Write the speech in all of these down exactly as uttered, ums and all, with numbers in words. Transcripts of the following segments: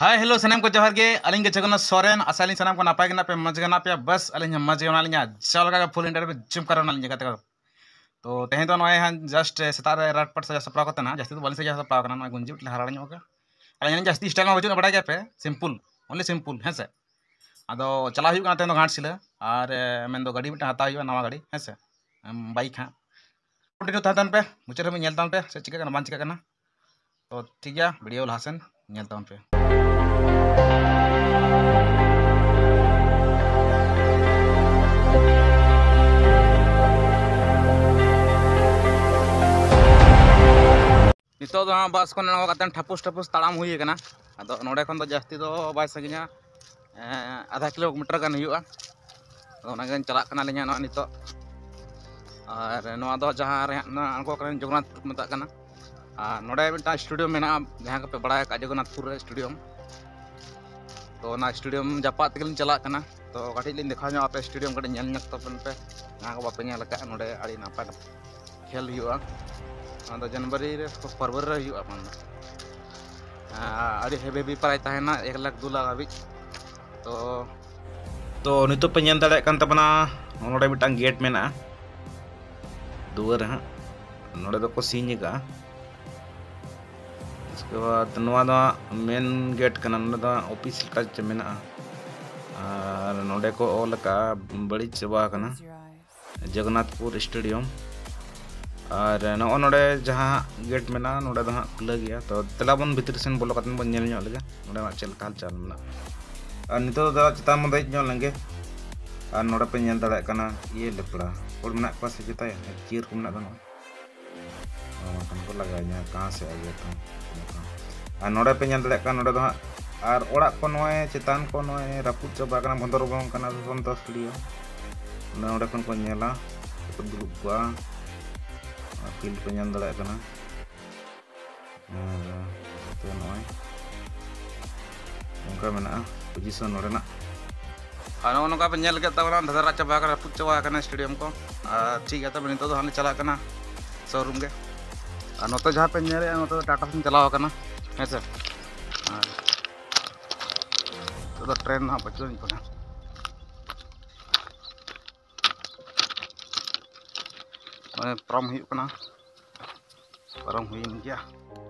ᱦᱟᱭ, hello, ᱥᱟᱱᱟᱢ ᱠᱚ ᱡᱚᱦᱟᱨ ᱜᱮ᱾ ᱟᱹᱞᱤᱧ ᱜᱮ ᱡᱚᱜᱚᱱᱱᱟᱛᱷ ᱥᱚᱨᱮᱱ᱾ ᱟᱥᱟᱭᱟᱞᱤᱧ ᱥᱟᱱᱟᱢ ᱠᱚ ᱱᱟᱯᱟᱭ ᱜᱮ ᱢᱮᱱᱟᱜ ᱯᱮᱭᱟ, ᱢᱚᱡᱽ ᱜᱮ ᱢᱮᱱᱟᱜ ᱯᱮᱭᱟ᱾ ᱵᱟᱥ, ᱟᱹᱞᱤᱧ ᱦᱚᱸ ᱢᱚᱡᱽ ᱜᱮ ᱢᱮᱱᱟᱜ ᱞᱤᱧᱟ᱾ ᱡᱟᱣ ᱞᱮᱠᱟ ᱜᱮ ᱯᱷᱩᱞ ᱤᱱᱴᱟᱨᱵᱷᱤᱭᱩ ᱡᱩᱢ ᱠᱟᱨᱚᱱ ᱟᱹᱞᱤᱧ ᱡᱟᱜᱟᱛᱮ ᱠᱚ᱾ ᱛᱚ ᱛᱮᱦᱮᱧ ᱫᱚ ᱱᱚᱜᱼᱚᱭ ᱦᱟᱸᱜ ᱡᱟᱥᱴ ᱥᱮᱛᱟᱜ ᱨᱮ ᱨᱟᱴ ᱯᱟᱴ ᱥᱟᱡᱟᱣ ᱥᱟᱯᱲᱟᱣ ᱠᱟᱛᱮ ᱱᱟᱜ, ᱡᱟᱹᱥᱛᱤ ᱫᱚ ᱵᱟᱹᱞᱤᱧ ᱥᱟᱡᱟᱣ ᱥᱟᱯᱲᱟᱣ ᱠᱟᱱᱟ᱾ ᱱᱚᱜᱼᱚᱭ ᱜᱩᱸᱡᱤ ᱢᱤᱫᱴᱮᱱ ᱦᱟᱨᱟᱲ ᱧᱚᱜ ᱠᱟᱜᱼᱟ᱾ ᱟᱹᱞᱤᱧ ᱡᱟᱹᱥᱛᱤ ᱥᱴᱟᱭᱤᱞ ᱢᱟ ᱵᱟᱹᱪᱩᱜ, ᱵᱟᱲᱟᱭ ᱜᱮᱭᱟ ᱯᱮ, ᱥᱤᱢᱯᱩᱞ, ᱚᱱᱞᱤ ᱥᱤᱢᱯᱩᱞ, ᱦᱮᱸ ᱥᱮ᱾ ᱟᱫᱚ ᱪᱟᱞᱟᱣ ᱦᱩᱭᱩᱜ ᱠᱟᱱᱟ ᱛᱮᱦᱮᱧ ᱫᱚ ᱜᱷᱟᱴᱥᱤᱞᱟᱹ᱾ ᱟᱨ, ᱮ, ᱢᱮᱱᱫᱚ ᱜᱟᱹᱰᱤ ᱢᱤᱫᱴᱟᱝ ᱦᱟᱛᱟᱣ ᱦᱩᱭᱩᱜᱼᱟ, ᱱᱟᱣᱟ ᱜᱟᱹᱰᱤ, ᱦᱮᱸ ᱥᱮ᱾ ᱮᱢ, ᱵᱟᱭᱤᱠ ᱦᱟᱸᱜ᱾ ᱠᱚᱱᱴᱤᱱᱤᱭᱩ ᱛᱟᱦᱮᱸ ᱛᱟᱦᱮᱱ ᱯᱮ, ᱢᱩᱪᱟᱹᱫ ᱦᱟᱹᱵᱤᱡ ᱧᱮᱞ ᱛᱟᱵᱚᱱ ᱯᱮ, ᱪᱮᱫ ᱪᱤᱠᱟᱹᱜ ᱠᱟᱱᱟ, ᱵᱟᱝ ᱪᱤᱠᱟᱹᱜ ᱠᱟᱱᱟ᱾ ᱛᱚ ᱴᱷᱤᱠ ᱜᱮᱭᱟ, ᱵᱷᱤᱰᱤᱭᱳ ᱞᱟᱦᱟ ᱥᱮᱱ ᱧᱮᱞ ᱛᱟᱵᱚᱱ ᱯᱮ᱾ ᱱᱤᱛᱚᱜ ᱫᱚ ᱦᱟᱸᱜ ᱵᱟᱥ ᱠᱷᱚᱱ ᱟᱬᱜᱚ ᱠᱟᱛᱮ ᱴᱷᱟᱯᱩᱥ ᱴᱷᱟᱯᱩᱥ ᱛᱟᱲᱟᱢ ᱦᱩᱭ ᱠᱟᱱᱟ᱾ ᱟᱫᱚ ᱱᱚᱰᱮ ᱠᱷᱚᱱ ᱫᱚ ᱡᱟᱹᱥᱛᱤ ᱫᱚ ᱵᱟᱭ ᱥᱟᱺᱜᱤᱧᱟ, ᱮᱸ, ᱟᱫᱷᱟ ᱠᱤᱞᱳᱢᱤᱴᱟᱨ ᱜᱟᱱ ᱦᱩᱭᱩᱜᱼᱟ᱾ ᱟᱫᱚ ᱚᱱᱟᱜᱮ ᱪᱟᱞᱟᱜ ᱠᱟᱱᱟᱞᱤᱧ ᱦᱟᱸᱜ ᱱᱚᱜᱼᱚᱭ ᱱᱤᱛᱚᱜ᱾ ᱟᱨ ᱱᱚᱣᱟ ᱫᱚ ᱡᱟᱦᱟᱸ ᱨᱮ ᱦᱟᱸᱜ ᱟᱬᱜᱚ ᱠᱟᱱᱟ, ᱡᱚᱜᱚᱱᱱᱟᱛᱷᱯᱩᱨ ᱠᱚ ᱢᱮᱛᱟᱜ ᱠᱟᱱᱟ᱾ ᱟᱨ ᱱᱚᱰᱮ ᱢᱤᱫᱴᱟᱝ ᱥᱴᱮᱰᱤᱭᱟᱢ ᱢᱮᱱᱟᱜᱼᱟ, ᱡᱟᱦᱟᱸ ᱠᱚᱯᱮ ᱵᱟᱲᱟᱭ ᱟᱠᱟᱫ ᱡᱚᱜᱚᱱᱱᱟᱛᱷᱯᱩᱨ ᱨᱮ ᱥᱴᱮᱰᱤᱭᱟᱢ᱾ ᱛᱚ ᱚᱱᱟ ᱥᱴᱮᱰᱤᱭᱟᱢ ᱡᱟᱯᱟᱜ ᱛᱮᱜᱮᱞᱤᱧ ᱪᱟᱞᱟᱜ ᱠᱟᱱᱟ᱾ ᱛᱚ ᱠᱟᱹᱴᱤᱡ ᱞᱤᱧ ᱫᱮᱠᱷᱟᱣ ᱧᱚᱜ ᱟᱯᱮ, ᱥᱴᱮᱰᱤᱭᱟᱢ ᱠᱟᱹᱴᱤᱡ ᱧᱮᱞ ᱧᱚᱜ ᱛᱟᱵᱚᱱ ᱯᱮ, ᱡᱟᱦᱟᱸ ᱠᱚ ᱵᱟᱯᱮ ᱧᱮᱞ ᱟᱠᱟᱫ᱾ ᱱᱚᱰᱮ ᱟᱹᱰᱤ ᱱᱟᱯᱟᱭ ᱠᱷᱮᱞ ᱦᱩᱭᱩᱜᱼᱟ᱾ ᱚᱱᱟ ᱫᱚ ᱡᱟᱱᱩᱣᱟᱨᱤ ᱨᱮ, ᱯᱷᱮᱵᱽᱨᱩᱣᱟᱨᱤ ᱨᱮ ᱦᱩᱭᱩᱜᱼᱟ ᱵᱟᱝ ᱫᱚ᱾ ᱟᱨ ᱟᱹᱰᱤ ᱦᱮᱵᱤ ᱦᱮᱵᱤ ᱯᱨᱟᱭᱤᱡᱽ ᱛᱟᱦᱮᱱᱟ, ᱮᱠ ᱞᱟᱠᱷ ᱫᱩ ᱞᱟᱠᱷ ᱦᱟᱹᱵᱤᱡ᱾ ᱛᱚ, ᱛᱚ ᱱᱤᱛᱚᱜ ᱯᱮ ᱧᱮᱞ ᱫᱟᱲᱮᱭᱟᱜ ᱠᱟᱱ ᱛᱟᱵᱚᱱᱟ, ᱱᱚᱰᱮ ᱢᱤᱫᱴᱟᱝ ᱜᱮᱴ ᱢᱮᱱᱟᱜᱼᱟ ᱫᱩᱣᱟᱹᱨ ᱨᱮ ᱦᱟᱸᱜ, ᱱᱚᱰᱮ ᱫᱚᱠᱚ ᱥᱤᱧ ᱟᱠᱟᱜᱼᱟ᱾ ᱩᱥᱠᱮ ᱵᱟᱫ ᱱᱚᱣᱟ ᱫᱚ ᱦᱟᱸᱜ ᱢᱮᱱ ᱜᱮᱴ ᱠᱟᱱᱟ, ᱱᱚᱰᱮ ᱫᱚ ᱦᱟᱸᱜ ᱚᱯᱷᱤᱥ ᱞᱮᱠᱟ ᱪᱮ ᱢᱮᱱᱟᱜᱼᱟ᱾ ᱟᱨ ᱱᱚᱰᱮ ᱠᱚ ᱚᱞ ᱟᱠᱟᱜᱼᱟ, ᱵᱟᱹᱲᱤᱡ ᱪᱟᱵᱟ ᱟᱠᱟᱱᱟ, ᱡᱚᱜᱚᱱᱱᱟᱛᱷᱯᱩᱨ ᱥᱴᱮᱰᱤᱭᱟᱢ᱾ ᱟᱨ ᱱᱚᱜᱼᱚ ᱱᱚᱰᱮ ᱡᱟᱦᱟᱸ ᱜᱮᱴ ᱢᱮᱱᱟᱜᱼᱟ, ᱱᱚᱰᱮ ᱫᱚ ᱦᱟᱸᱜ ᱠᱷᱩᱞᱟᱹᱣ ᱜᱮᱭᱟ᱾ ᱛᱚ ᱫᱮᱞᱟ ᱵᱚᱱ ᱵᱷᱤᱛᱨᱤ ᱥᱮᱱ ᱵᱚᱞᱚ ᱠᱟᱛᱮ ᱵᱚᱱ ᱧᱮᱞ ᱧᱚᱜ ᱞᱮᱜᱮ ᱱᱚᱰᱮᱱᱟᱜ ᱪᱮᱫ ᱞᱮᱠᱟ ᱦᱟᱞᱪᱟᱞ ᱢᱮᱱᱟᱜᱼᱟ᱾ ᱟᱨ ᱱᱤᱛᱚᱜ ᱫᱚ ᱫᱮᱞᱟ ᱪᱮᱛᱟᱱ ᱵᱚᱱ ᱫᱮᱡ ᱧᱚᱜ ᱞᱮᱱᱜᱮ᱾ ᱟᱨ ᱱᱚᱰᱮ ᱯᱮ ᱧᱮᱞ ᱫᱟᱲᱮᱭᱟᱜ ᱠᱟᱱᱟ, ᱤᱭᱟᱹ ᱞᱮᱯᱲᱟ ᱦᱚᱲ ᱢᱮᱱᱟᱜ ᱠᱚᱣᱟ ᱥᱮ ᱪᱮᱛᱟ, ᱪᱤᱭᱟᱹᱨ ᱠᱚ ᱢᱮᱱᱟᱜ ᱫᱚ ᱱᱚᱜᱼᱚᱭ᱾ ᱱᱚᱣᱟ ᱵᱟᱝᱠᱷᱟᱱ ᱠᱚ ᱞᱟᱜᱟᱣ ᱤᱧᱟ, ᱠᱟᱦᱟᱸ ᱥᱮ ᱟᱭ ᱜᱮ ᱛᱚ᱾ ᱟᱨ ᱱᱚᱰᱮ ᱯᱮ ᱧᱮᱞ ᱫᱟᱲᱮᱭᱟᱜ ᱠᱟᱱᱟ, ᱱᱚᱰᱮ ᱫᱚ ᱦᱟᱸᱜ ᱟᱨ ᱚᱲᱟᱜ ᱠᱚ ᱱᱚᱜᱼᱚᱭ ᱪᱮᱛᱟᱱ ᱠᱚ ᱱᱚᱜᱼᱚᱭ ᱨᱟᱹᱯᱩᱫ ᱪᱟᱵᱟ ᱟᱠᱟᱱᱟ, ᱵᱷᱚᱸᱫᱚᱨ ᱵᱚᱝ ᱠᱟᱱᱟ ᱥᱚᱱᱛᱚ ᱥᱴᱩᱰᱤᱭᱳ᱾ ᱱᱚᱰᱮ ᱠᱷᱚᱱ ᱠᱚ ᱧᱮᱞᱟ, ᱠᱚ ᱫᱩᱲᱩᱵ ᱠᱚᱜᱼᱟ᱾ ᱟᱨ ᱯᱷᱤᱞᱰ ᱯᱮ ᱧᱮᱞ ᱫᱟᱲᱮᱭᱟᱜ ᱠᱟᱱᱟ᱾ ᱟᱨ ᱱᱚᱛᱮ ᱱᱚᱜᱼᱚᱭ ᱱᱚᱝᱠᱟ ᱢᱮᱱᱟᱜᱼᱟ ᱯᱚᱡᱤᱥᱚᱱ ᱱᱚᱰᱮᱱᱟᱜ᱾ ᱟᱨ ᱱᱚᱜᱼᱚ ᱱᱚᱝᱠᱟ ᱯᱮ ᱧᱮᱞ ᱠᱮᱫ ᱛᱟᱵᱚᱱᱟ, ᱫᱷᱟᱫᱟᱨᱟᱜ ᱪᱟᱵᱟ ᱟᱠᱟᱱᱟ, ᱨᱟᱹᱯᱩᱫ ᱪᱟᱵᱟ ᱟᱠᱟᱱᱟ ᱥᱴᱮᱰᱤᱭᱟᱢ ᱠᱚ᱾ ᱟᱨ ᱴᱷᱤᱠ ᱜᱮᱭᱟ, ᱛᱚᱵᱮ ᱱᱤᱛᱚᱜ ᱫᱚ ᱦᱟᱸᱜ ᱞᱮ ᱪᱟᱞᱟᱜ ᱠᱟᱱᱟ ᱥᱳᱨᱩᱢ ᱜᱮ᱾ ᱟᱨ ᱱᱚᱛᱮ ᱡᱟᱦᱟᱸ ᱯᱮ ᱧᱮᱞᱮᱫᱼᱟ, ᱱᱚᱛᱮ ᱫᱚ ᱴᱟᱴᱟ ᱥᱮᱱ ᱪᱟᱞᱟᱣ ᱟᱠᱟᱱᱟ, ᱦᱮᱸ ᱥᱮ᱾ ᱟᱨ ᱫᱚ ᱴᱨᱮᱱ ᱦᱟᱸᱜ ᱵᱟᱹᱪᱩᱜ ᱟᱹᱱᱤᱡ ᱠᱟᱱᱟ᱾ ᱱᱚᱜᱼᱚᱭ ᱯᱟᱨᱚᱢ ᱦᱩᱭᱩᱜ ᱠᱟᱱᱟ, ᱯᱟᱨᱚᱢ ᱦᱩᱭᱮᱱ ᱜᱮᱭᱟ᱾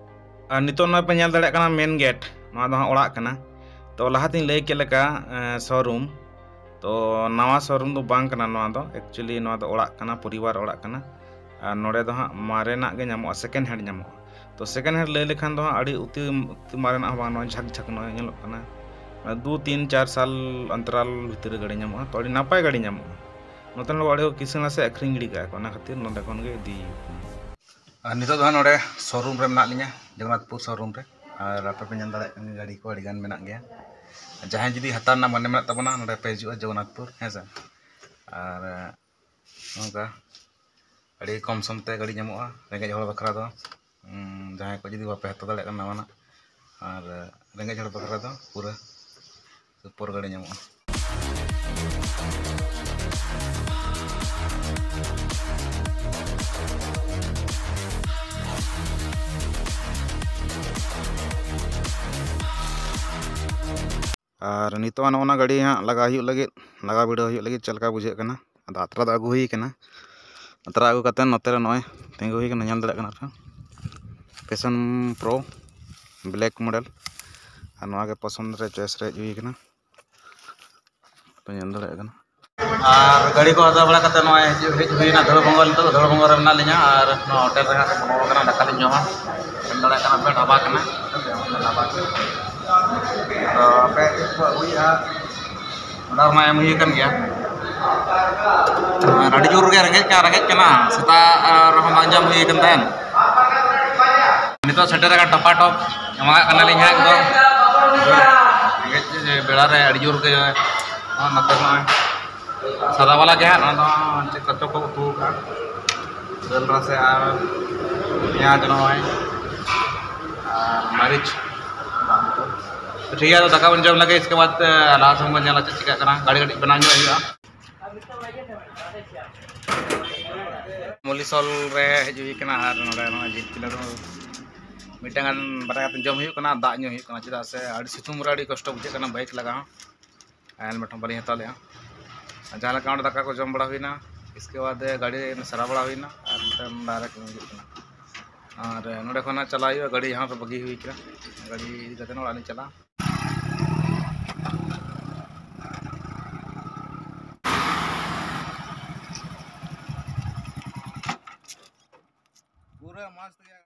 ᱟᱨ ᱱᱤᱛᱚᱜ ᱱᱚᱜᱼᱚᱭ ᱯᱮ ᱧᱮᱞ ᱫᱟᱲᱮᱭᱟᱜ ᱠᱟᱱᱟ ᱢᱮᱱ ᱜᱮᱴ, ᱱᱚᱣᱟ ᱫᱚ ᱦᱟᱸᱜ ᱚᱲᱟᱜ ᱠᱟᱱᱟ᱾ ᱛᱚ ᱞᱟᱦᱟᱛᱤᱧ ᱞᱟᱹᱭ ᱠᱮᱫ ᱞᱮᱠᱟ, ᱮᱸ, ᱥᱳᱨᱩᱢ, ᱛᱚ ᱱᱟᱣᱟ ᱥᱳᱨᱩᱢ ᱫᱚ ᱵᱟᱝ ᱠᱟᱱᱟ ᱱᱚᱣᱟ ᱫᱚ, ᱮᱠᱪᱩᱭᱮᱞᱤ ᱱᱚᱣᱟ ᱫᱚ ᱚᱲᱟᱜ ᱠᱟᱱᱟ, ᱯᱚᱨᱤᱵᱟᱨ ᱚᱲᱟᱜ ᱠᱟᱱᱟ᱾ ᱟᱨ ᱱᱚᱰᱮ ᱫᱚ ᱦᱟᱸᱜ ᱢᱟᱨᱮᱱᱟᱜ ᱜᱮ ᱧᱟᱢᱚᱜᱼᱟ, ᱥᱮᱠᱮᱱᱰ ᱦᱮᱱᱰ ᱧᱟᱢᱚᱜᱼᱟ᱾ ᱛᱚ ᱥᱮᱠᱮᱱᱰ ᱦᱮᱱᱰ ᱞᱟᱹᱭ ᱞᱮᱠᱷᱟᱱ ᱫᱚ ᱦᱟᱸᱜ ᱟᱹᱰᱤ ᱩᱛᱤ, ᱩᱛᱤ ᱢᱟᱨᱮᱱᱟᱜ ᱦᱚᱸ ᱵᱟᱝ, ᱱᱚᱜᱼᱚᱭ ᱡᱷᱟᱠ ᱡᱷᱟᱠ ᱱᱚᱜᱼᱚᱭ ᱧᱮᱞᱚᱜ ᱠᱟᱱᱟ, ᱫᱩ ᱛᱤᱱ ᱪᱟᱨ ᱥᱟᱞ ᱚᱱᱛᱚᱨᱟᱞ ᱵᱷᱤᱛᱤᱨ ᱨᱮ ᱜᱟᱹᱰᱤ ᱧᱟᱢᱚᱜᱼᱟ᱾ ᱛᱚ ᱟᱹᱰᱤ ᱱᱟᱯᱟᱭ ᱜᱟᱹᱰᱤ ᱧᱟᱢᱚᱜᱼᱟ᱾ ᱱᱚᱛᱮ ᱦᱚᱲ ᱟᱹᱰᱤ ᱠᱚ ᱠᱤᱥᱟᱹᱬᱟ ᱥᱮ ᱟᱹᱠᱷᱨᱤᱧ ᱜᱤᱰᱤ ᱠᱟᱜᱼᱟ ᱠᱚ, ᱚᱱᱟ ᱠᱷᱟᱹᱛᱤᱨ ᱱᱚᱰᱮ ᱠᱷᱚᱱ ᱜᱮ ᱤᱫᱤ ᱦᱩᱭᱩᱜ ᱠᱟᱱᱟ᱾ ᱟᱨ ᱱᱤᱛᱚᱜ ᱫᱚ ᱦᱟᱸᱜ ᱱᱚᱰᱮ ᱥᱳᱨᱩᱢ ᱨᱮ ᱢᱮᱱᱟᱜ ᱞᱤᱧᱟ, ᱡᱚᱜᱚᱱᱱᱟᱛᱷᱯᱩᱨ ᱥᱳᱨᱩᱢ ᱨᱮ᱾ ᱟᱨ ᱟᱯᱮ ᱯᱮ ᱧᱮᱞ ᱫᱟᱲᱮᱭᱟᱜ ᱠᱟᱱ ᱜᱮᱭᱟ, ᱜᱟᱹᱰᱤ ᱠᱚ ᱟᱹᱰᱤ ᱜᱟᱱ ᱢᱮᱱᱟᱜ ᱜᱮᱭᱟ᱾ ᱡᱟᱦᱟᱸᱭ ᱡᱩᱫᱤ ᱦᱟᱛᱟᱣ ᱨᱮᱱᱟᱜ ᱢᱚᱱᱮ ᱢᱮᱱᱟᱜ ᱛᱟᱵᱚᱱᱟ, ᱱᱚᱰᱮ ᱯᱮ ᱦᱤᱡᱩᱜᱼᱟ ᱡᱚᱜᱚᱱᱱᱟᱛᱷᱯᱩᱨ, ᱦᱮᱸ ᱥᱮ᱾ ᱟᱨ ᱱᱚᱝᱠᱟ ᱟᱹᱰᱤ ᱠᱚᱢ ᱥᱚᱢ ᱛᱮ ᱜᱟᱹᱰᱤ ᱧᱟᱢᱚᱜᱼᱟ ᱨᱮᱸᱜᱮᱡ ᱦᱚᱲ ᱵᱟᱠᱷᱨᱟ ᱫᱚ᱾ ᱩᱸ, ᱡᱟᱦᱟᱸᱭ ᱠᱚ ᱡᱩᱫᱤ ᱵᱟᱯᱮ ᱦᱟᱛᱟᱣ ᱫᱟᱲᱮᱭᱟᱜ ᱠᱟᱱᱟ ᱱᱟᱣᱟᱱᱟᱜ, ᱟᱨ ᱨᱮᱸᱜᱮᱡ ᱦᱚᱲ ᱵᱟᱠᱷᱨᱟ ᱫᱚ ᱯᱩᱨᱟᱹ ᱥᱩᱯᱟᱨ ᱜᱟᱹᱰᱤ ᱧᱟᱢᱚᱜᱼᱟ᱾ ᱟᱨ ᱱᱤᱛᱚᱜ ᱱᱚᱜᱼᱚ ᱱᱟ ᱜᱟᱹᱰᱤ ᱦᱟᱸᱜ ᱞᱟᱜᱟ ᱦᱩᱭᱩᱜ ᱞᱟᱹᱜᱤᱫ, ᱞᱟᱜᱟ ᱵᱤᱰᱟᱹᱣ ᱦᱩᱭᱩᱜ ᱞᱟᱹᱜᱤᱫ ᱪᱮᱫ ᱞᱮᱠᱟ ᱵᱩᱡᱷᱟᱹᱜ ᱠᱟᱱᱟ᱾ ᱟᱫᱚ ᱟᱛᱨᱟ ᱫᱚ ᱟᱹᱜᱩ ᱦᱩᱭ ᱠᱟᱱᱟ᱾ ᱟᱛᱨᱟ ᱟᱹᱜᱩ ᱠᱟᱛᱮᱫ ᱱᱚᱛᱮ ᱨᱮ ᱱᱚᱜᱼᱚᱭ ᱛᱤᱸᱜᱩ ᱦᱩᱭ ᱠᱟᱱᱟ, ᱧᱮᱞ ᱫᱟᱲᱮᱭᱟᱜ ᱠᱟᱱᱟ ᱯᱮ, ᱯᱮᱥᱚᱱ ᱯᱨᱳ ᱵᱞᱮᱠ ᱢᱚᱰᱮᱞ᱾ ᱟᱨ ᱱᱚᱣᱟ ᱜᱮ ᱯᱚᱥᱚᱱᱫ ᱨᱮ, ᱪᱚᱭᱮᱥ ᱨᱮ ᱦᱮᱡ ᱦᱩᱭ ᱠᱟᱱᱟ, ᱯᱮ ᱧᱮᱞ ᱫᱟᱲᱮᱭᱟᱜ ᱠᱟᱱᱟ᱾ ᱟᱨ ᱜᱟᱹᱰᱤ ᱠᱚ ᱦᱟᱛᱟᱣ ᱵᱟᱲᱟ ᱠᱟᱛᱮ ᱱᱚᱜᱼᱚᱭ ᱦᱤᱡᱩᱜ, ᱦᱮᱡ ᱦᱩᱭᱱᱟ ᱫᱷᱟᱹᱲᱣᱟᱹ ᱵᱚᱝᱜᱚ᱾ ᱱᱤᱛᱚᱜ ᱫᱚ ᱫᱷᱟᱹᱲᱣᱟᱹ ᱵᱚᱝᱜᱚ ᱨᱮ ᱢᱮᱱᱟᱜ ᱞᱤᱧᱟ ᱟᱨ ᱱᱚᱣᱟ ᱦᱳᱴᱮᱞ ᱨᱮ ᱦᱟᱸᱜ ᱵᱚᱞᱚ ᱟᱠᱟᱱᱟ, ᱫᱟᱠᱟ ᱞᱤᱧ ᱡᱚᱢᱟ᱾ ᱧᱮᱞ ᱫᱟᱲᱮᱭᱟᱜ ᱠᱟᱱᱟ ᱯᱮ, ᱰᱷᱟᱵᱟ ᱠᱟᱱᱟ᱾ ᱰᱷᱟᱵᱟ ᱠᱟᱱᱟ᱾ ᱟᱫᱚ ᱟᱯᱮ ᱪᱮᱫ ᱠᱚ ᱟᱹᱜᱩᱭᱮᱫᱼᱟ? ᱚᱰᱟᱨ ᱢᱟ ᱮᱢ ᱦᱩᱭ ᱟᱠᱟᱱ ᱜᱮᱭᱟ᱾ ᱟᱨ ᱟᱹᱰᱤ ᱡᱳᱨ ᱜᱮ ᱨᱮᱸᱜᱮᱡ ᱠᱟᱱ, ᱨᱮᱸᱜᱮᱡ ᱠᱟᱱᱟ, ᱥᱮᱛᱟᱜ ᱨᱮᱦᱚᱸ ᱵᱟᱝ ᱡᱚᱢ ᱦᱩᱭ ᱟᱠᱟᱱ ᱛᱟᱦᱮᱸᱫ᱾ ᱱᱤᱛᱚᱜ ᱥᱮᱴᱮᱨ ᱟᱠᱟᱱ ᱴᱚᱯᱟ ᱴᱚᱯ, ᱮᱢᱟᱜ ᱠᱟᱱᱟᱞᱤᱧ ᱦᱟᱸᱜ ᱮᱠᱫᱚᱢ᱾ ᱨᱮᱸᱜᱮᱡ ᱵᱮᱲᱟ ᱨᱮ ᱟᱹᱰᱤ ᱡᱳᱨ ᱜᱮ ᱱᱚᱛᱮ ᱱᱚᱜᱼᱚᱭ ᱥᱟᱫᱟ ᱵᱟᱞᱟ ᱜᱮ ᱦᱟᱸᱜ, ᱱᱚᱣᱟ ᱫᱚ ᱪᱮᱫ ᱠᱚᱪᱚ ᱠᱚ ᱩᱛᱩ ᱟᱠᱟᱫᱼᱟ, ᱫᱟᱹᱞ ᱨᱟᱥᱮ ᱟᱨ ᱯᱮᱸᱭᱟᱡᱽ ᱱᱚᱜᱼᱚᱭ ᱟᱨ ᱢᱟᱹᱨᱤᱪ᱾ ᱴᱷᱤᱠ ᱜᱮᱭᱟ, ᱟᱫᱚ ᱫᱟᱠᱟ ᱵᱚᱱ ᱡᱚᱢ ᱞᱮᱜᱮ, ᱤᱥᱠᱮ ᱵᱟᱫᱽ ᱞᱟᱦᱟ ᱥᱮᱱ ᱵᱚᱱ ᱧᱮᱞᱟ ᱪᱮᱫ ᱪᱤᱠᱟᱹᱜ ᱠᱟᱱᱟ, ᱜᱟᱹᱰᱤ ᱠᱟᱹᱴᱤᱡ ᱵᱮᱱᱟᱣ ᱧᱚᱜ ᱦᱩᱭᱩᱜᱼᱟ᱾ ᱢᱚᱞᱤᱥᱚᱞ ᱨᱮ ᱦᱮᱡ ᱦᱩᱭ ᱠᱟᱱᱟ ᱟᱨ ᱱᱚᱰᱮ ᱱᱚᱜᱼᱚᱭ ᱡᱤᱞ ᱯᱤᱞᱟᱹ ᱫᱚ ᱢᱤᱫᱴᱟᱝ ᱜᱟᱱ ᱵᱟᱨᱭᱟ ᱠᱟᱛᱮ ᱡᱚᱢ ᱦᱩᱭᱩᱜ ᱠᱟᱱᱟ, ᱫᱟᱜ ᱧᱩ ᱦᱩᱭᱩᱜ ᱠᱟᱱᱟ, ᱪᱮᱫᱟᱜ ᱥᱮ ᱟᱹᱰᱤ ᱥᱤᱛᱩᱝ ᱨᱮ ᱟᱹᱰᱤ ᱠᱚᱥᱴᱚ ᱵᱩᱡᱷᱟᱹᱜ ᱠᱟᱱᱟ ᱵᱟᱭᱤᱠ ᱞᱟᱜᱟ ᱦᱚᱸ᱾ ᱦᱮᱞᱢᱮᱴ ᱦᱚᱸ ᱵᱟᱹᱞᱤᱧ ᱦᱟᱛᱟᱣ ᱞᱮᱜᱼᱟ᱾ ᱟᱨ ᱡᱟᱦᱟᱸ ᱞᱮᱠᱟ ᱚᱸᱰᱮ ᱫᱟᱠᱟ ᱠᱚ ᱡᱚᱢ ᱵᱟᱲᱟ ᱦᱩᱭᱱᱟ, ᱤᱥᱠᱮ ᱵᱟᱫ ᱜᱟᱹᱰᱤ ᱥᱟᱨᱟ ᱵᱟᱲᱟ ᱦᱩᱭᱱᱟ ᱟᱨ ᱱᱚᱛᱮ ᱰᱟᱭᱨᱮᱠᱴ ᱦᱤᱡᱩᱜ ᱠᱟᱱᱟ᱾ ᱟᱨ ᱱᱚᱸᱰᱮ ᱠᱷᱚᱱᱟᱜ ᱪᱟᱞᱟᱜ ᱦᱩᱭᱩᱜᱼᱟ, ᱜᱟᱹᱰᱤ ᱡᱟᱦᱟᱸ ᱨᱮ ᱵᱟᱹᱜᱤ ᱦᱩᱭ ᱠᱟᱱᱟ, ᱜᱟᱹᱰᱤ ᱤᱫᱤ ᱠᱟᱛᱮ ᱚᱲᱟᱜ ᱞᱤᱧ ᱪᱟᱞᱟᱜᱼᱟ᱾ ᱯᱩᱨᱟᱹ ᱢᱚᱡᱽ ᱛᱮᱜᱮ᱾